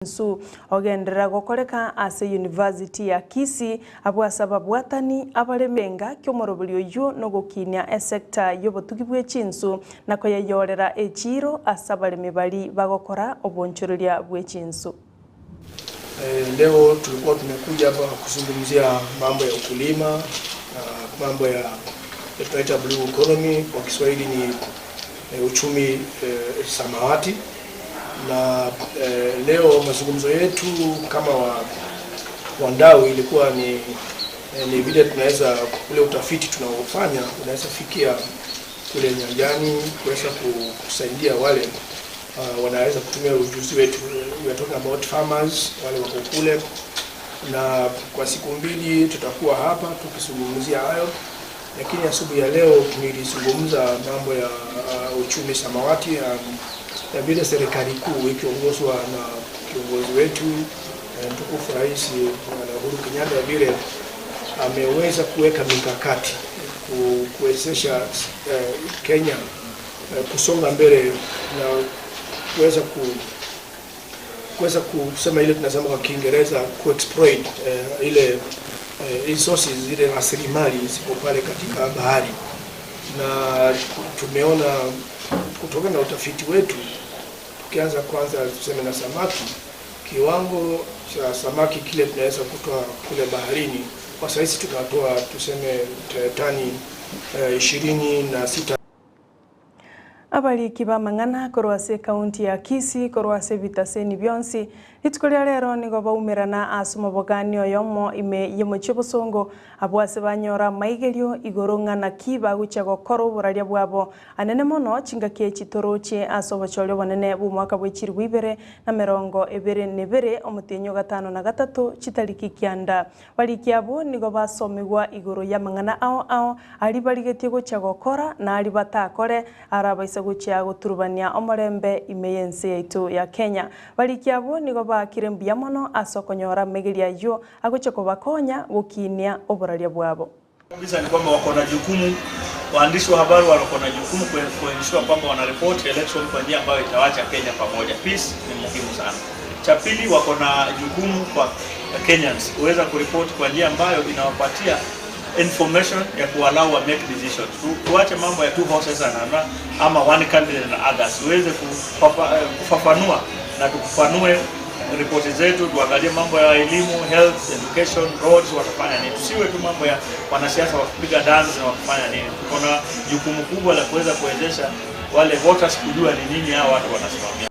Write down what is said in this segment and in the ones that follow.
Nsu ogenderera gokoreka ase University ya Kisii abwo ase ababwatani abaremi engaki omoroberi oyio nogokinia esecta y'obotugi bwe chinsu na koyeyorera echiiro ase abaremi bari bagokora obonchoreria bwe chinsu. Leo tulikuwa tumekuja hapa kuzungumzia mambo ya ukulima na mambo ya tunaita blue economy, kwa Kiswahili ni uchumi samawati. Na leo mazungumzo yetu kama wandau ilikuwa ni vile tunaweza ule utafiti tunaofanya unaweza fikia kule nyanjani kuweza kusaidia wale wanaweza kutumia ujuzi wetu. We are talking about farmers wale wako kule, na kwa siku mbili tutakuwa hapa tukizungumzia hayo, lakini asubuhi ya leo nilizungumza mambo ya uchumi samawati na vile serikali kuu ikiongozwa na kiongozi wetu mtukufu Rais Bwana Uhuru Kenyatta vile ameweza kuweka mikakati kuwezesha Kenya kusonga mbele na kuweza kusema ile tunasema kwa Kiingereza kuexploit ile resources, zile rasilimali ziko pale katika bahari, na tumeona kutokana na utafiti wetu, tukianza kwanza tuseme na samaki, kiwango cha samaki kile tunaweza kutoa kule baharini kwa saizi tunatoa tuseme tani 26. Abariki b'amang'ana korwa ase ekaunti ya Kisii korwa ase ebitaseni bionsi rituko ria rero nigo baumerana ase omobogani oyomo ime y'omochie Bosongo abwo ase banyora amaigerio igoro ng'a naki bagochia gokora oboraria bwabo anene mono chingaki echi torochie ase obochori obonene bwa omwaka bwa 2022 omotienyi o 53 chitariki 9. Bariki abwo nigo basomigwa igoro y'amang'ana ao ao ari barigetie gochia gokora na ari batakore arabaise gochia goturubania omorembe ime y'ense yaito ya Kenya. Bariki abwo nigo baakire mbuya mono ase okonyora amaigerio ayio agochia kobakonya gokinia oboraria bwabo. Kabisa ni kwamba wako na jukumu, waandishi wa habari wako na jukumu kuensure kwamba wanaripoti election kwa njia ambayo itawacha Kenya pamoja. Peace ni muhimu sana. Cha pili, wako na jukumu kwa Kenyans kuweza kuripoti kwa njia ambayo inawapatia information ya kuallow wa make decisions. Tuache mambo ya two horses and ama one candidate and others. Tuweze kufafanua na tukufanue ripoti zetu, tuangalie mambo ya elimu, health, education, roads, watafanya nini. Tusiwe tu mambo ya wanasiasa wakipiga dance na wakifanya nini. Tuko na jukumu kubwa la kuweza kuwezesha wale voters kujua ni nini hao watu wanasimamia.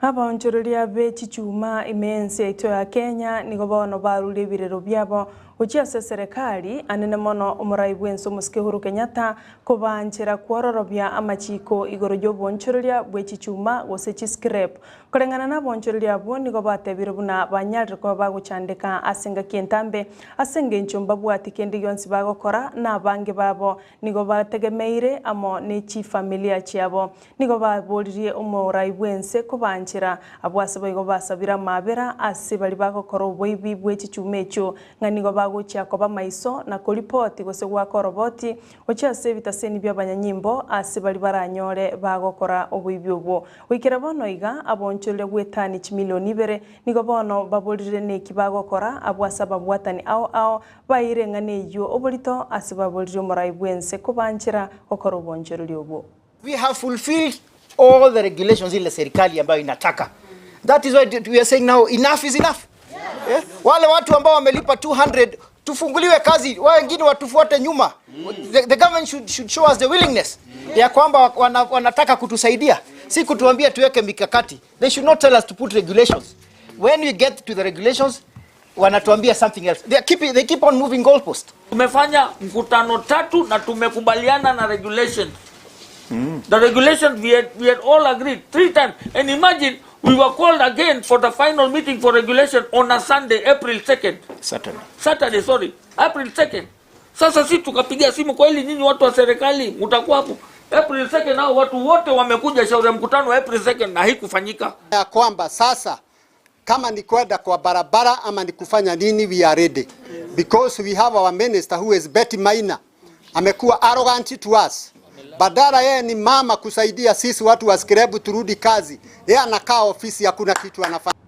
Abaonchoreria be chichuma ime y'ense yaito ya Kenya nigo bono barure ebirero biabo gochia ase serikali anene mono omorai bwense omosike Uhuru Kenyatta kobanchera kwororobia amachiko igoro y'obonchoreria bwe chichuma gose chiscrap. Koreng'ana na abonchoreria abwo nigo batebire buna banyarire koba bagochandeka ase engaki entambe ase engencho mbabwati kende gionsi bagokora na abange babo nigo bategemeire amo ne chifamilia chiabo. Nigo baboririe omorai bwense kobanchera abwo ase boigo basabire amabera ase bari bagokora oboibi bwe chichuma echio ng'a nigo bagochia koba maiso na koripoti gose goaka oroboti gochia ase ebitaseni bia abanyanyimbo ase bari baranyore bagokora oboibi obwo. Goikera bono iga abonchoreria gwetani chimilioni ibere nigo bono baborire neki bagokora abwo ase ababwatani ao ao baeire eng'ana eyio oborito ase baborire omorai bwense kobanchera gokora obonchoreria obwo. We have fulfilled all the regulations ile serikali ambayo inataka. That is why we are saying now enough is enough. Yeah? Wale watu ambao wamelipa 200 tufunguliwe kazi, wao wengine watufuate nyuma. The government should show us the willingness ya kwamba wanataka kutusaidia, si kutuambia tuweke mikakati. They should not tell us to put regulations. When we get to the regulations, wanatuambia something else. They keep on moving goalpost. Tumefanya mkutano tatu na tumekubaliana na regulations. The regulations we had all agreed 3 times. And imagine we were called again for the final meeting for regulation on a Sunday, April 2nd. Saturday. Saturday, sorry. April 2nd. Sasa si tukapiga simu, kweli nyinyi watu wa serikali mtakuwa hapo April 2nd? Hao watu wote wamekuja shauri ya mkutano wa April 2nd na haikufanyika. Ya kwamba sasa kama ni kwenda kwa barabara ama ni kufanya nini, we are ready. Because we have our minister who is Betty Maina. Amekuwa arrogant to us. Badala yeye ni mama kusaidia sisi watu wa scrap turudi kazi, yeye anakaa ofisi hakuna kitu anafanya.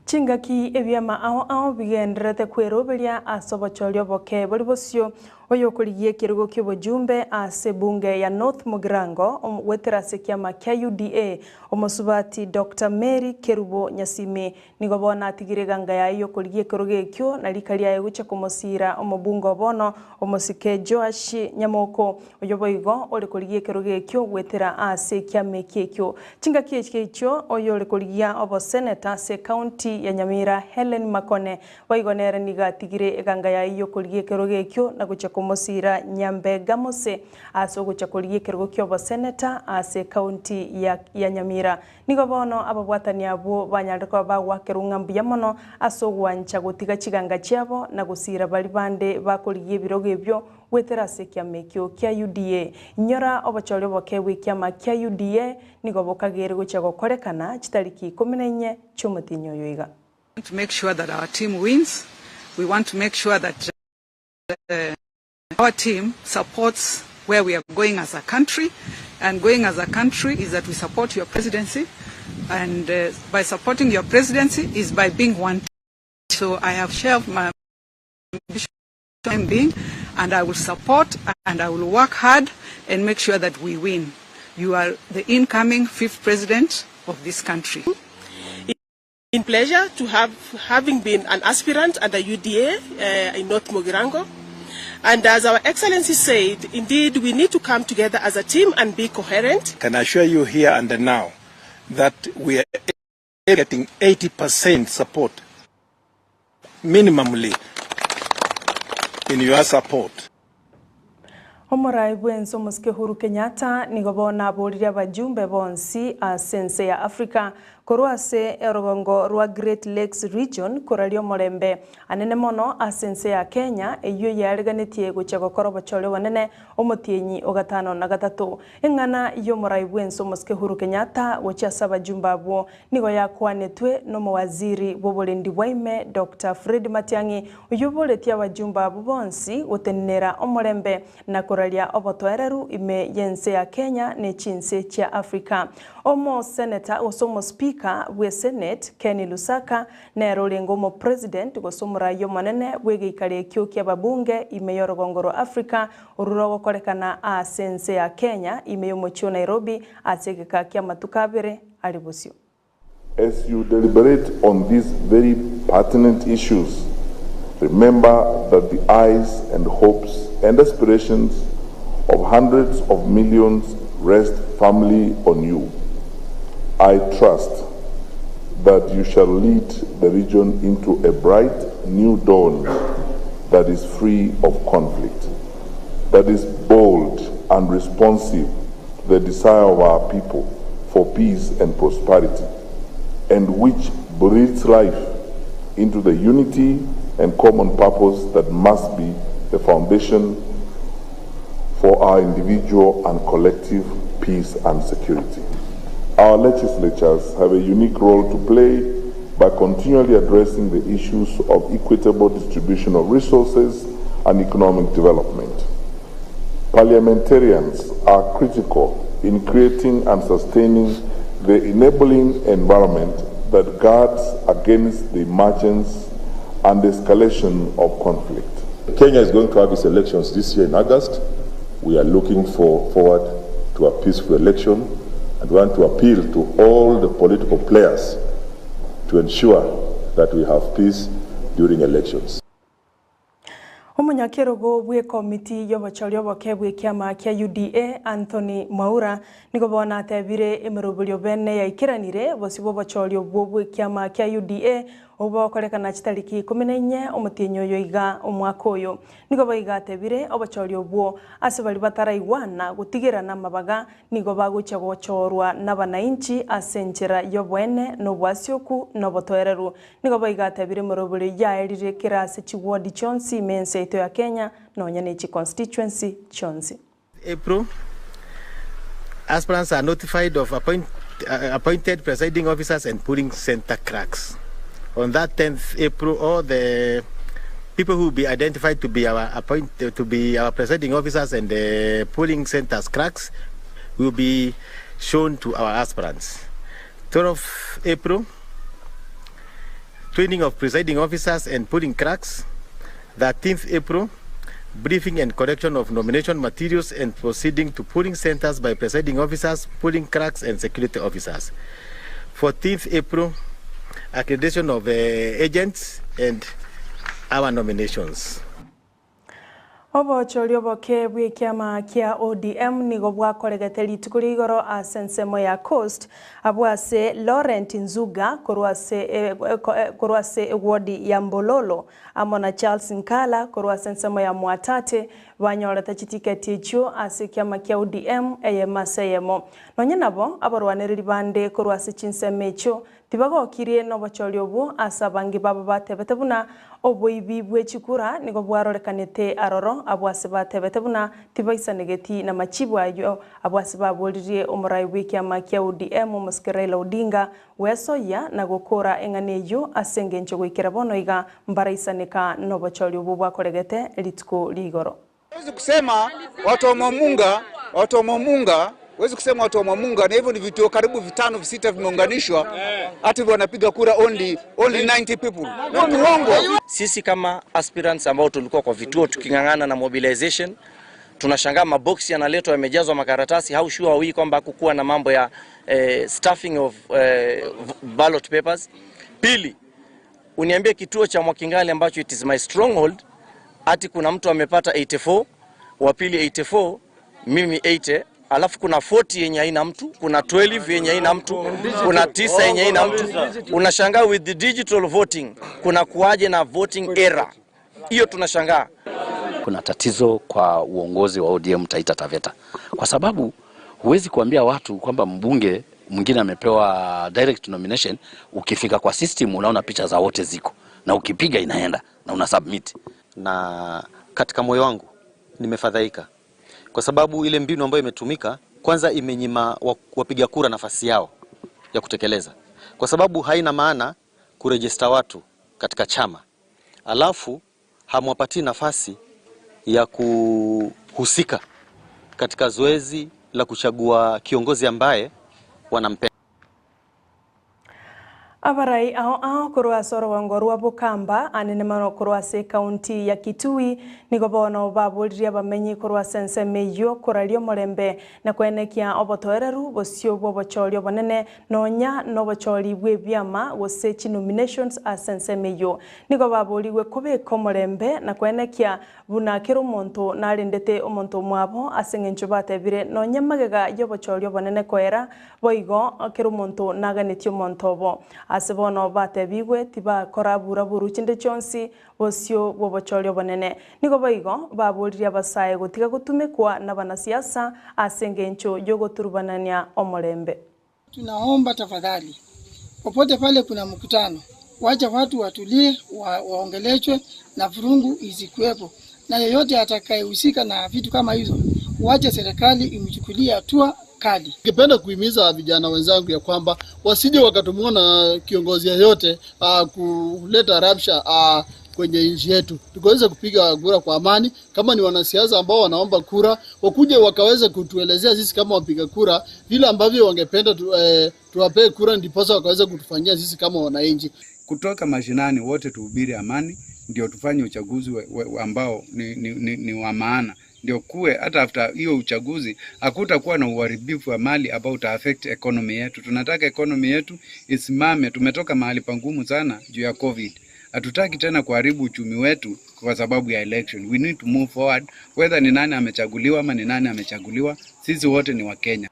Chingaki ebiama ao ao bigendererete kweroberia ase obochori oboke bori bosio, oyokorigia ekerogo ki'obojumbe ase ebunge ya North Mugirango goetera ase ekiama kia UDA, omosubati Doctor Mary Kerubo Nyasimi Nigo bono atigire eganga yaye y'okorigia ekerogo ekio, na rika riaye gochia komosiira omobunga o bono, omosike Joashi Nyamoko, oyio boigo ore korigia ekerogo ekio goetera ase ekiama eki ekio. Chingaki echi echio, oyore korigia oboseneta ase ekaunti ya Nyamira, Hellen Makone, boigo nere nigo atigire eganga yaye y'okorigia ekerogo ekio na gochia komosiira Nyambega Mose ase ogochia korigia ekerogo ki'oboseneta ase ekaunti ya Nyamira. Nigo bono ababwatani abwo banyarire koba bagoakerwa ng'a mbuya mono ase ogwancha gotiga chiganga chiabo na gosiira baria bande bakorigia ebirogo ebio goetera ase ekiama ekio kia UDA. Inyora obochori oboke bw'ekiama kia UDA nigo bokagere gochia gokorekana chitariki ikomi na inye chi'omotienyi oyo iga. To make sure that our team wins, we want to make sure that Our team supports where we are going as a country and going as a country is that we support your presidency and uh, by supporting your presidency is by being one. So I have shared my ambition being and I will support and I will work hard and make sure that we win. You are the incoming fifth president of this country. In pleasure to have having been an aspirant under UDA uh, in North Mugirango. And as Our Excellency said, indeed, we need to come together as a team and be coherent. Can assure you here and now that we are getting 80% support, minimally, in your support. Omorai bw'ense omosike Uhuru Kenyatta nigo bono aboririe abajumbe bonsi ase ense ya Africa korwa ase orogongo rwa Great Lakes Region koraria omorembe anene mono ase ense ya Kenya eyio yareganetie gochia gokora obochori obonene omotienyi o gatano na gatato. Eng'ana y'omorai bw'ense omosike Uhuru Kenyatta gochia ase abajumbe abwo Nigo yakwanetwe nomowaziri bw'oborendi bwa ime Doctor Fred Matiang'i, oyio oboretie abajumbe abwo bonsi gotenenera omorembe na koraria obotoereru ime y'ense ya Kenya ne chinse chia Africa. Omoseneta gose omospeaker bwe Senate Kenny Lusaka nere orenge omopresident gose omorai omonene bw'egeikaro ekio ki'ababunge ime y'orogongo rwa Africa orwo rogokorekana ase ense ya Kenya ime y'omochie o Nairobi ase egeka ki'amatuko abere are bosio. As you deliberate on these very pertinent issues, remember that the eyes and hopes and aspirations of hundreds of millions rest firmly on you. I trust that you shall lead the region into a bright new dawn that is free of conflict, that is bold and responsive to the desire of our people for peace and prosperity, and which breathes life into the unity and common purpose that must be the foundation for our individual and collective peace and security. Our legislatures have a unique role to play by continually addressing the issues of equitable distribution of resources and economic development. Parliamentarians are critical in creating and sustaining the enabling environment that guards against the emergence and escalation of conflict. Kenya is going to have its elections this year in August. We are looking for, forward to a peaceful election and want to appeal to all the political players to ensure that we have peace during elections. Omonyakerogo bw'ekomiti y'obochori oboke bw'ekiama kia UDA, Anthony Mwaura, nigo bono atebire emeroberio bene yaikeranire bosio bw'obochori obwo bw'ekiama kia UDA obwo bogokorekana chitariki ikomi na inye omotienyi oyo iga omwaka oyo. Nigo boigo atebire obochori obwo ase baria bataraigwana gotigerana amabaga Nigo bagochia gochorwa nabanainchi ase enchera y'oboene, na obwasioku, na obotoereru. Nigo boigo atebire emeroberi yaerire kera ase chiward chionsi ime ense yaito ya Kenya, nonya ne chiconstituency chionsi. April, Aspirants are notified of appoint, uh, appointed presiding officers and polling center clerks. On that 10th April, all the people who will be identified to be our appoint, to be our presiding officers and the polling centers clerks will be shown to our aspirants. 12 April, Training of presiding officers and polling clerks, 13th April, briefing and collection of nomination materials and proceeding to polling centers by presiding officers, polling clerks and security officers. 14th April, accreditation of uh, agents and our nominations. Obochori oboke bw'ekiama kia ODM nigo bwakoregete rituko ria igoro ase ensemo ya Coast, abwo ase Laurent Nzuga korwa ase korwa ase ewodi ya Mbololo amo na Charles Nkala korwa ase ensemo ya Mwatate banyorete chitiketi echio ase ekiama kia ODM eyemo ase eyemo. Nonye nabo, abarwanereri bande korwa ase chinsemo echio Tibagokirie nobochori obwo ase abange babo batebete buna oboibi bwe chikura nigo bwarorekanete aroro, abwo ase batebete buna tibaisanegeti namachibu ayio, abwo ase baboririe omorai bw'ekiama kia ODM omosike Raila Odinga gwesoyia na gokora eng'ana eyio ase engencho goikera bono iga mbaraisaneka nobochori obwo bwakoregete rituko rigoro. Huwezi kusema watu wa Mwamunga, watu wa Mwamunga, huwezi kusema watu wa Mwamunga na hivyo ni vituo karibu vitano visita vimeunganishwa, hata hivyo wanapiga kura only only 90 people. Hiyo ni uongo. Sisi kama aspirants ambao tulikuwa kwa vituo tuking'ang'ana na mobilization, tunashangaa maboksi yanaletwa yamejazwa makaratasi. How sure are we kwamba hakukuwa na mambo ya eh, stuffing of eh, ballot papers? Pili, uniambie kituo cha Mwakingali ambacho it is my stronghold ati kuna mtu amepata 84, wa pili 84, mimi 80, alafu kuna 40 yenye haina mtu, kuna 12 yenye haina mtu, kuna tisa yenye haina mtu. Unashangaa with the digital voting kuna kuwaje na voting error hiyo, tunashangaa. Kuna tatizo kwa uongozi wa ODM Taita Taveta, kwa sababu huwezi kuambia watu kwamba mbunge mwingine amepewa direct nomination. Ukifika kwa system unaona picha za wote ziko, na ukipiga inaenda na una submit. Na katika moyo wangu nimefadhaika kwa sababu ile mbinu ambayo imetumika kwanza imenyima wapiga kura nafasi yao ya kutekeleza, kwa sababu haina maana kurejista watu katika chama alafu hamwapatii nafasi ya kuhusika katika zoezi la kuchagua kiongozi ambaye wanampenda. Abarai ao ao korwa ase orogongo rwa Bokamba anene mono korwa ase ekaunti ya Kitui nigo bono baboririe abamenyi korwa ase ensemo eyio koraria omorembe na koenekia obotoereru bosio bwa obochori obonene nonya na obochori bwa ebiama gose chinominations ase ensemo eyio. Nigo baborigwe kobeka omorembe na koenekia buna kera omonto narendete omonto omwabo ase eng'encho batebire nonya magega y'obochori obonene koera Boigo kera omonto naganetie omonto obo. Ase bono batebigwe tibakora buraburu chinde chionsi bosio bw'obochori obonene. Nigo boigo baboririe abasae gotiga gotumekwa nabanasiasa ase engencho y'ogoturubanania omorembe. Tunaomba tafadhali, popote pale kuna mkutano, wacha watu watulie, wa, waongeleshwe na vurungu isikuwepo, na yeyote atakayehusika na vitu kama hizo, wache serikali imchukulie hatua kali. Ningependa kuhimiza vijana wenzangu ya kwamba wasije wakatumiwa na kiongozi yeyote kuleta rabsha kwenye nchi yetu, tukaweze kupiga kura kwa amani. Kama ni wanasiasa ambao wanaomba kura, wakuje wakaweze kutuelezea sisi kama wapiga kura vile ambavyo wangependa tu, eh, tuwapee kura, ndiposa wakaweze kutufanyia sisi kama wananchi. Kutoka mashinani wote tuhubiri amani, ndio tufanye uchaguzi we, we, ambao ni, ni, ni, ni wa maana, ndio kuwe hata after hiyo uchaguzi hakutakuwa na uharibifu wa mali ambao uta affect economy yetu. Tunataka economy yetu isimame. Tumetoka mahali pangumu sana juu ya COVID. Hatutaki tena kuharibu uchumi wetu kwa sababu ya election. We need to move forward, whether ni nani amechaguliwa ama ni nani amechaguliwa, sisi wote ni Wakenya.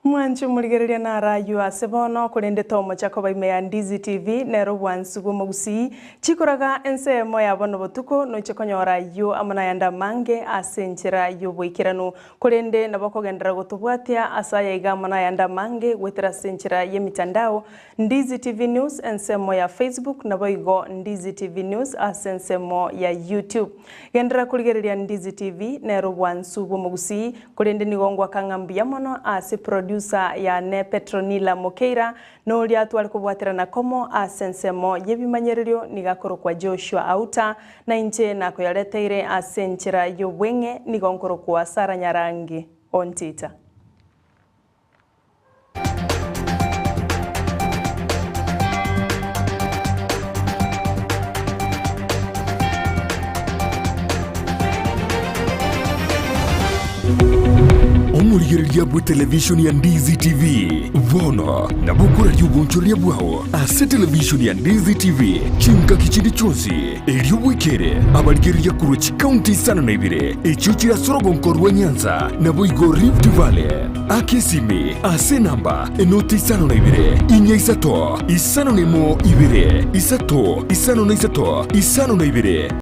Mwanche omorigereria naro ayio ase bono, korende tomocha koba ime ya Ndizi TV nero obwansu bw'omogusii chikoraga ensemo ya bono botuko noche konyora ayio amo nayande amange ase enchera y'oboikeranu. Korende nabo okogenderera gotobwatia ase aya iga amo nayande amange goetera ase enchera y'emitandao Ndizi TV News ensemo ya Facebook naboigo Ndizi TV News ase ensemo ya YouTube. Genderera korigereria Ndizi TV nero obwansu bw'omogusii, korende nigo ngwaka ng'a mbuya mono ase producer yane Petronila Mokeira na oria tware kobwaterana komo ase ensemo y'ebimanyererio nigo akorokwa Joshua Auta, na inche nakoyareteire ase enchera y'obweng'e nigo nkorokwa Sarah Nyarangi Ontita. Omorigereria bwe televishoni ya Ndizi TV bono nabo okoraria obonchoreria bwao ase televishoni ya Ndizi TV chingaki chinde chionsi, erio bwekere abarigereria korwa chikaunti isano na ibere echio chire ase orogonko rwa Nyanza naboigo Rift Valley. Aka esimi ase enamba enoti 52 4 isato 51 2 3 53 52.